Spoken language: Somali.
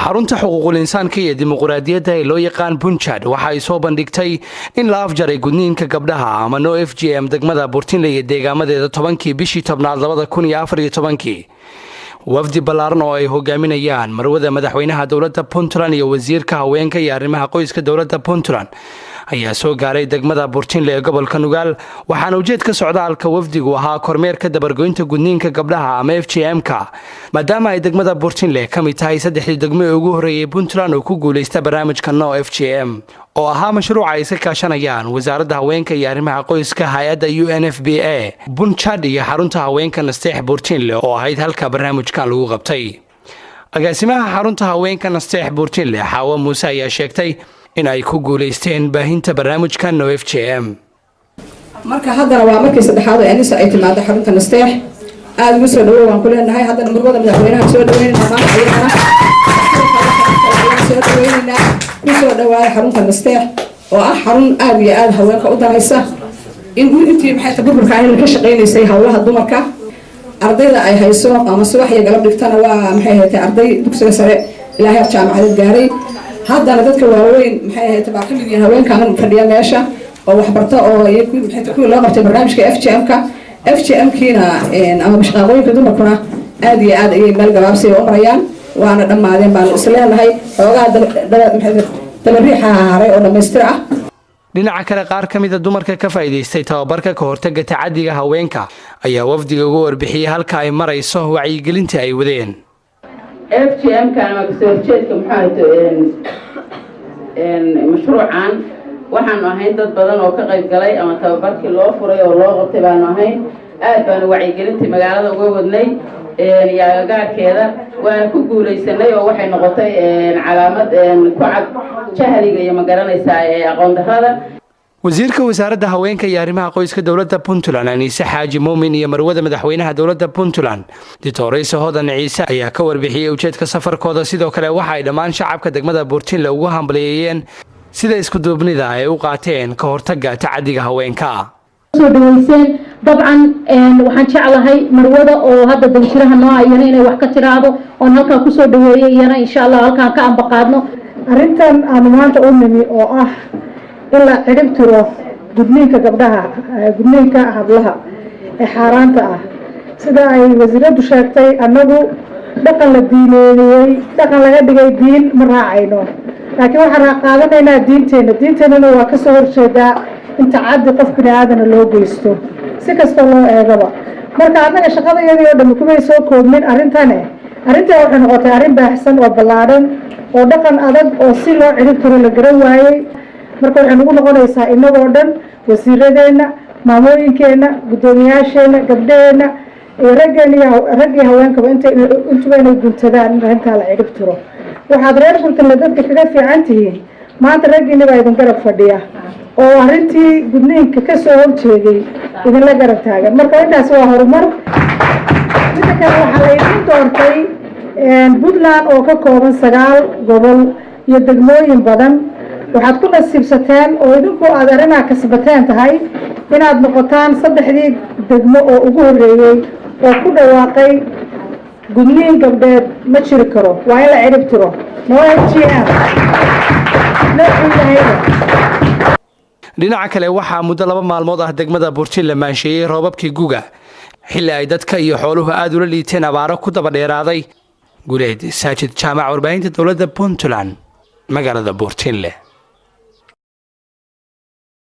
Xarunta xuquuqul insaanka iyo dimuqraadiyadda ee loo yaqaan Punjad waxa ay soo bandhigtay in la afjaray gudniinka gabdhaha ama No FGM degmada Burtinle iyo deegaamadeeda 10-kii bishii 10aad 2014-kii. Wafdi ballaaran oo ay hogaaminayaan marwada madaxweynaha dowladda Puntland iyo wasiirka haweenka iyo arrimaha qoyska dowladda Puntland ayaa soo gaaray degmada Burtinle ee gobolka Nugaal, waxaana ujeedka socdaalka wafdigu ahaa kormeerka dabargoynta gudniinka gabdhaha ama FGM-ka, maadaama ay degmada Burtinle ka mid tahay saddexdii degmo ee ugu horreeyay Puntland oo ku guulaysta barnaamijka No FGM, oo ahaa mashruuca ay iska kaashanayaan Wasaaradda Haweenka iyo Arrimaha Qoyska, hay-adda UNFPA, Punjad iyo xarunta haweenka Nasteex Burtinle, oo ahayd halka barnaamijkan lagu qabtay. Agaasimaha xarunta haweenka Nasteex Burtinle, Xaawo Muuse, ayaa sheegtay in ay ku guulaysteen baahinta barnaamijka No FGM. Marka haddana waa markii saddexaad oo Anisa ay timaado xarunta Nasteex. Aada ugu soo dhawow waan ku leenahay. Haddana murwada madaxweynaha soo dhaweynayna maanta, iyadana soo dhaweynaynaa. Kusoo dhawaada xarunta Nasteex oo ah xarun aada iyo aada haweenka u danaysa, in intii maxay burburka ahna ka shaqeynaysay howlaha dumarka. Ardayda ay hayso ama subax iyo galab dhigtana waa, maxay ahayd, arday dugsiga sare ilaa heer jaamacadeed gaaray. Haddana dadka waaweyn, maxay ahayd, baa kamid yihiin haweenkan fadhiya meesha oo waxbarta, oo kuwii loo qabtay barnaamijka FGM-ka. FGM-kiina ama mashaqaaqooyinka dumarkuna aada iyo aad ayay meel gabaabsi u marayaan, waana dhammaadeen baanu isleenahay. Xoogaa dabariixa haray oo dhammaystir ah. Dhinaca kale, qaar ka mida dumarka ka faa'iidaystay tababarka ka hortagga tacadiga haweenka ayaa wafdiga uga warbixiyey halka ay marayso wacyigelinta ay wadeen. FGM-kan ama kasoo horjeedka, muxuu mashruucan, waxaanu ahayn dad badan oo ka qayb galay ama tababarkii loo furay oo loo qabtay baanu ahayn. Aad baanu wacyigelintii magaalada uga wadnay iyo agagaarkeeda, waana ku guulaysanay oo waxay noqotay calaamad ku cad jahliga iyo, ma garanaysaa, aqoon darrada. Wasiirka Wasaaradda Haweenka iyo Arrimaha Qoyska dowladda Puntland, Aniise Xaaji Muumin, iyo marwada madaxweynaha dowladda Puntland, Ditoreyse Hodan Ciise, ayaa ka warbixiyey ujeedka safarkooda. Sidoo kale waxa ay dhammaan shacabka degmada Buurtinle ugu hambalyeeyeen sida iskuduubnida ay u qaateen ka hortagga tacadiga haweenka. Soo dhaweyseen. Dabcan waxaan jeclahay marwada oo hadda danjiraha noo iyana inay wax ka tiraahdo oon halkaa kusoo dhaweeyay, iyana insha Allah halkaan ka ambaqaadno. Arrintan aanu maanta u nimi oo ah in la cirib tiro gudniinka gabdhaha, gudniinka hablaha ee xaaraanta ah, sida ay wasiiraddu sheegtay, annagu dhaqan la diineeyey, dhaqan laga dhigay diin ma raacayno, laakiin waxaan qaadanaynaa diinteenna. Diinteennana waa kasoo horjeedaa in tacaddi qof bini aadana loo geysto, si kastoo loo eegaba. Marka annaga shaqada iyadii oo dhami kumay soo koobmin arrintane. Arrintan waxay noqotay arrin baahsan oo ballaadhan oo dhaqan adag oo si loo cirib tiro la garan waayey. Marka waxay nagu noqonaysaa inagoo dhan, wasiiradeenna, maamooyinkeenna, guddoomiyaasheenna, gabdhaheenna iyo raggeena iyo rag iyo haweenkaba int intuba inay guntadaan in arrintaa la cirib tiro. Waxaad reer Puntland dadka kaga fiican tihiin, maanta raggiina baa idin garab fadhiya oo arrintii gudniinka kasoo horjeeday idinla garab taagan. Marka intaas waa horumar. Midda kale, waxaa la idin doortay Puntland oo ka kooban 9 gobol iyo degmooyin badan. Waxaad ku nasiibsateen oo idinku aad arrinaa kasbateen tahay inaad noqotaan saddexdii degmo oo ugu horreeyey oo ku dhawaaqay gudniin gabdheed ma jiri karo, waa in la cirib tiro, No FGM noocuu yahayba. Dhinaca kale, waxaa muddo 2 maalmood ah degmada Burtinle maansheeyey roobabkii guga, xilli ay dadka iyo xooluhu aada ula liiteen abaaro ku daba dheeraaday. Guleed Saajid Jaamac, warbaahinta dowladda Puntland, magaalada Buurtinle.